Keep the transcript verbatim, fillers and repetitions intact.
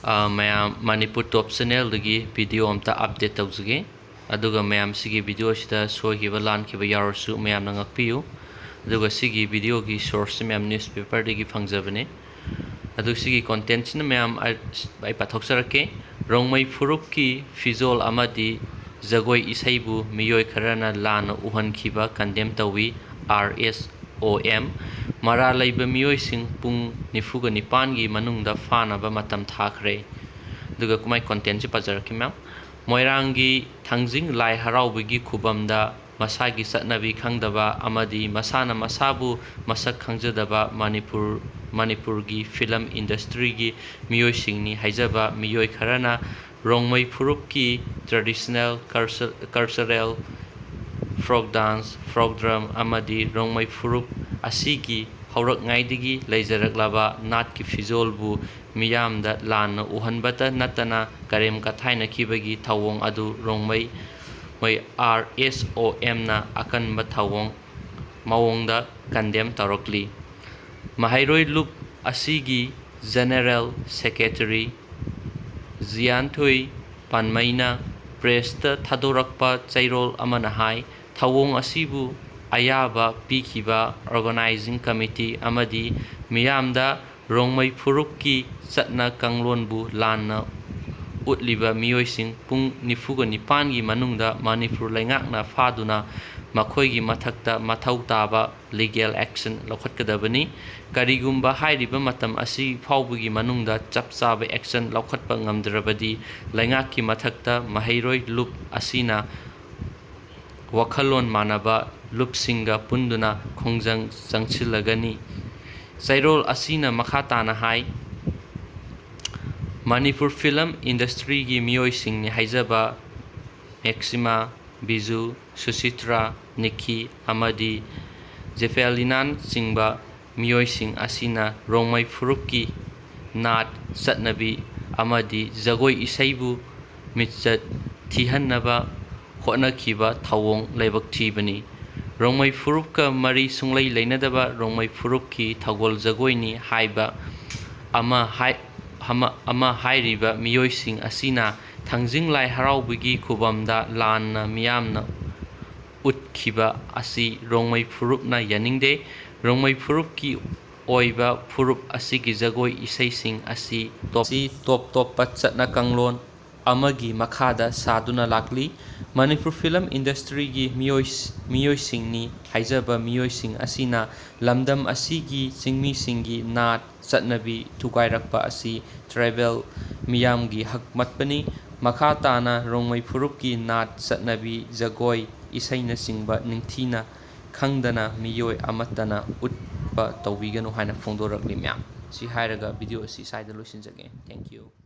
ꯑ, ꯃꯌꯥꯝ, ꯃꯅꯤꯄꯨꯔ ꯇꯣꯞ ꯆꯦꯅꯦꯜꯗꯒꯤ ꯚꯤꯗꯤꯑꯣ ꯑꯝꯇ ꯑꯞꯗꯦꯠ ꯇꯧꯖꯒꯦ꯫ ꯑꯗꯨꯒ ꯃꯌꯥꯝ, ꯁꯤꯒꯤ ꯚꯤꯗꯤꯑꯣꯁꯤꯗ ꯁꯣꯏꯈꯤꯕ ꯂꯥꯟꯈꯤꯕ ꯌꯥꯎꯔꯁꯨ ꯃꯌꯥꯝꯅ ꯉꯥꯛꯄꯤꯌꯨ꯫ ꯑꯗꯨꯒ ꯁꯤꯒꯤ ꯚꯤꯗꯤꯑꯣꯒꯤ ꯁꯣꯔꯁꯁꯤ ꯃꯌꯥꯝ ꯅ꯭ꯌꯨꯁꯄꯦꯄꯔꯗꯒꯤ ꯐꯪꯖꯕꯅꯦ꯫ ꯑꯗꯨ ꯁꯤꯒꯤ ꯀꯣꯟꯇꯦꯟꯠꯁꯤꯅ ꯃꯌꯥꯝ ꯑꯩ, ꯑꯩ ꯄꯥꯊꯣꯛꯆꯔꯛꯀꯦ꯫ ꯔꯣꯡꯃꯩ ꯐꯨꯔꯨꯞꯀꯤ ꯐꯤꯖꯣꯜ ꯑꯃꯗꯤ ꯖꯒꯣꯏ ꯏꯁꯩꯕꯨ ꯃꯤꯑꯣꯏ ꯈꯔꯅ ꯂꯥꯟꯅ ꯎꯍꯟꯈꯤꯕ ꯀꯟꯗꯦꯝ ꯇꯧꯏ꯫ ꯑꯥꯔ ꯑꯦꯁ ꯑꯣ ꯑꯦꯝ꯫ ꯃꯔꯥꯜ ꯂꯩꯕ ꯃꯤꯑꯣꯏꯁꯤꯡ ꯄꯨꯡ ꯅꯤꯐꯨꯒ ꯅꯤꯄꯥꯟꯒꯤ ꯃꯅꯨꯡꯗ ꯐꯥꯅꯕ ꯃꯇꯝ ꯊꯥꯈ꯭ꯔꯦ꯫ ꯑꯗꯨꯒ ꯀꯃꯥꯏ ꯀꯣꯟꯇꯦꯟꯠꯁꯤ ꯄꯥꯖꯔꯛꯀꯦ ꯃꯌꯥꯝ꯫ ꯃꯣꯏꯔꯥꯡꯒꯤ ꯊꯥꯡꯖꯤꯡ ꯂꯥꯏ ꯍꯔꯥꯎꯕꯒꯤ ꯈꯨꯕꯝꯗ ꯃꯁꯥꯒꯤ ꯆꯠꯅꯕꯤ ꯈꯪꯗꯕ ꯑꯃꯗꯤ ꯃꯁꯥꯅ ꯃꯁꯥꯕꯨ ꯃꯁꯛ ꯈꯪꯖꯗꯕ ꯃꯅꯤꯄꯨꯔ, ꯃꯅꯤꯄꯨꯔꯒꯤ ꯐꯤꯂꯝ ꯏꯟꯗꯁꯇ꯭ꯔꯤꯒꯤ ꯃꯤꯑꯣꯏꯁꯤꯡꯅꯤ ꯍꯥꯏꯖꯕ ꯃꯤꯑꯣꯏ ꯈꯔꯅ ꯔꯣꯡꯃꯩ ꯐꯨꯔꯨꯞꯀꯤ traditional culture-, cultural folk dance, folk drum ꯑꯃꯗꯤ ꯔꯣꯡꯃꯩ ꯐꯨꯔꯨꯞ ꯑꯁꯤꯒꯤ ꯍꯧꯔꯛꯉꯥꯏꯗꯒꯤ ꯂꯩꯖꯔꯛꯂꯕ ꯅꯥꯠꯀꯤ ꯐꯤꯖꯣꯜꯕꯨ ꯃꯤꯌꯥꯝꯗ ꯂꯥꯟꯅ ꯎꯍꯟꯕꯇ ꯅꯠꯇꯅ ꯀꯔꯦꯝ ꯀꯊꯥꯏꯅꯈꯤꯕꯒꯤ ꯊꯧꯑꯣꯡ ꯑꯗꯨ ꯔꯣꯡꯃꯩ ꯃꯣꯏ ꯑꯥꯔ ꯑꯦꯁ ꯑꯣ ꯑꯦꯝꯅ ꯑꯀꯟꯕ ꯊꯧꯑꯣꯡ ꯃꯑꯣꯡꯗ ꯀꯟꯗꯦꯝ ꯇꯧꯔꯛꯂꯤ꯫ ꯃꯍꯩꯔꯣꯏ ꯂꯨꯞ ꯑꯁꯤꯒꯤ ꯖꯦꯅꯦꯔꯦꯜ ꯁꯦꯀ꯭ꯔꯦꯇꯔꯤ ꯖꯤꯌꯥꯟꯊꯣꯏ ꯄꯥꯟꯃꯩꯅ ꯄ꯭ꯔꯦꯁꯇ ꯊꯥꯗꯣꯔꯛꯄ ꯆꯩꯔꯣꯜ ꯑꯃꯅ ꯍꯥꯏ, ꯊꯧꯑꯣꯡ ꯑꯁꯤꯕꯨ ꯑꯌꯥꯕ ꯄꯤꯈꯤꯕ ꯑꯣꯔꯒꯅꯥꯏꯖꯤꯡ ꯀꯃꯤꯇꯤ ꯑꯃꯗꯤ ꯃꯤꯌꯥꯝꯗ ꯔꯣꯡꯃꯩ ꯐꯨꯔꯨꯞꯀꯤ ꯆꯠꯅ ꯀꯥꯡꯂꯣꯟꯕꯨ ꯂꯥꯟꯅ ꯎꯠꯂꯤꯕ ꯃꯤꯑꯣꯏꯁꯤꯡ ꯄꯨꯡ ꯅꯤꯐꯨꯒ ꯅꯤꯄꯥꯟꯒꯤ ꯃꯅꯨꯡꯗ ꯃꯅꯤꯄꯨꯔ ꯂꯩꯉꯥꯛꯅ ꯐꯥꯗꯨꯅ ꯃꯈꯣꯏꯒꯤ ꯃꯊꯛꯇ ꯃꯊꯧ ꯇꯥꯕ legal action ꯂꯧꯈꯠꯀꯗꯕꯅꯤ꯫ ꯀꯔꯤꯒꯨꯝꯕ ꯍꯥꯏꯔꯤꯕ ꯃꯇꯝ ꯑꯁꯤ ꯐꯥꯎꯕꯒꯤ ꯃꯅꯨꯡꯗ ꯆꯞ ꯆꯥꯕ action ꯂꯧꯈꯠꯄ ꯉꯝꯗ꯭ꯔꯕꯗꯤ ꯂꯩꯉꯥꯛꯀꯤ ꯃꯊꯛꯇ ꯃꯍꯩꯔꯣꯏ ꯂꯨꯞ ꯑꯁꯤꯅ ꯋꯥꯈꯜꯂꯣꯟ ꯃꯥꯟꯅꯕ ꯂꯨꯞꯁꯤꯡꯒ ꯄꯨꯟꯗꯨꯅ ꯈꯣꯡꯖꯪ ꯆꯪꯁꯤꯜꯂꯒꯅꯤ꯫ ꯆꯩꯔꯣꯜ ꯑꯁꯤꯅ ꯃꯈꯥ ꯇꯥꯅ ꯍꯥꯏ, ꯃꯅꯤꯄꯨꯔ ꯐꯤꯂꯝ ꯏꯟꯗꯁꯇ꯭ꯔꯤꯒꯤ ꯃꯤꯑꯣꯏꯁꯤꯡꯅꯤ ꯍꯥꯏꯖꯕ ꯃꯦꯛꯁꯤꯃꯥ, ꯕꯤꯖꯨ, ꯁꯨꯁꯤꯇ꯭ꯔꯥ, ꯅꯤꯛꯀꯤ ꯑꯃꯗꯤ ꯖꯦꯐꯦꯂꯤꯅꯥꯟꯆꯤꯡꯕ ꯃꯤꯑꯣꯏꯁꯤꯡ ꯑꯁꯤꯅ ꯔꯣꯡꯃꯩ ꯐꯨꯔꯨꯞꯀꯤ ꯅꯥꯠ, ꯆꯠꯅꯕꯤ ꯑꯃꯗꯤ ꯖꯒꯣꯏ ꯏꯁꯩꯕꯨ ꯃꯤꯡꯆꯠ ꯊꯤꯍꯟꯅꯕ ꯍꯣꯠꯅꯈꯤꯕ ꯊꯧꯑꯣꯡ ꯂꯥꯏꯕꯛ ꯊꯤꯕꯅꯤ꯫ ꯔꯣꯡꯃꯩ ꯐꯨꯔꯨꯞꯀ ꯃꯔꯤ ꯁꯨꯡꯂꯩ ꯂꯩꯅꯗꯕ ꯔꯣꯡꯃꯩ ꯐꯨꯔꯨꯞꯀꯤ ꯊꯧꯒꯜ ꯖꯒꯣꯏꯅꯤ ꯍꯥꯏꯕ ꯑꯃ ꯍꯥꯏ-, ꯑꯃ ꯑꯃ ꯍꯥꯏꯔꯤꯕ ꯃꯤꯑꯣꯏꯁꯤꯡ ꯑꯁꯤꯅ ꯊꯥꯡꯖꯤꯡ ꯂꯥꯏ ꯍꯔꯥꯎꯕꯒꯤ ꯈꯨꯕꯝꯗ ꯂꯥꯟꯅ ꯃꯤꯌꯥꯝꯅ ꯎꯠꯈꯤꯕ ꯑꯁꯤ ꯔꯣꯡꯃꯩ ꯐꯨꯔꯨꯞꯅ ꯌꯥꯅꯤꯡꯗꯦ꯫ ꯔꯣꯡꯃꯩ ꯐꯨꯔꯨꯞꯀꯤ ꯑꯣꯏꯕ ꯐꯨꯔꯨꯞ ꯑꯁꯤꯒꯤ ꯖꯒꯣꯏ ꯏꯁꯩꯁꯤꯡ ꯑꯁꯤ ꯇꯣꯞ ꯇꯣꯞ ꯇꯣꯞꯄ ꯆꯠꯅ ꯀꯥꯡꯂꯣꯟ ꯑꯃꯒꯤ ꯃꯈꯥꯗ ꯁꯥꯗꯨꯅ ꯂꯥꯛꯂꯤ꯫ ꯃꯅꯤꯄꯨꯔ ꯐꯤꯂꯝ ꯏꯟꯗꯁꯇ꯭ꯔꯤꯒꯤ ꯃꯤꯑꯣꯏ ꯃꯤꯑꯣꯏꯁꯤꯡꯅꯤ ꯍꯥꯏꯖꯕ ꯃꯤꯑꯣꯏꯁꯤꯡ ꯑꯁꯤꯅ ꯂꯝꯗꯝ ꯑꯁꯤꯒꯤ ꯆꯤꯡꯃꯤꯁꯤꯡꯒꯤ ꯅꯥꯠ ꯆꯠꯅꯕꯤ ꯊꯨꯒꯥꯏꯔꯛꯄ ꯑꯁꯤ ꯇ꯭ꯔꯥꯏꯕꯦꯜ ꯃꯤꯌꯥꯝꯒꯤ ꯍꯛꯃꯠꯄꯅꯤ꯫ ꯃꯈꯥ ꯇꯥꯅ ꯔꯣꯡꯃꯩ ꯐꯨꯔꯨꯞꯀꯤ ꯅꯥꯠ ꯆꯠꯅꯕꯤ, ꯖꯒꯣꯏ, ꯏꯁꯩꯅꯆꯤꯡꯕ ꯅꯤꯡꯊꯤꯅ ꯈꯪꯗꯅ ꯃꯤꯑꯣꯏ ꯑꯃꯠꯇꯅ ꯎꯠꯄ ꯇꯧꯕꯤꯒꯅꯨ ꯍꯥꯏꯅ ꯐꯣꯡꯗꯣꯔꯛꯂꯤ ꯃꯌꯥꯝ꯫ ꯁꯤ ꯍꯥꯏꯔꯒ ꯚꯤꯗꯤꯑꯣ ꯑꯁꯤ ꯁ꯭ꯋꯥꯏꯗ ꯂꯣꯏꯁꯤꯟꯖꯒꯦ꯫ Thank you꯫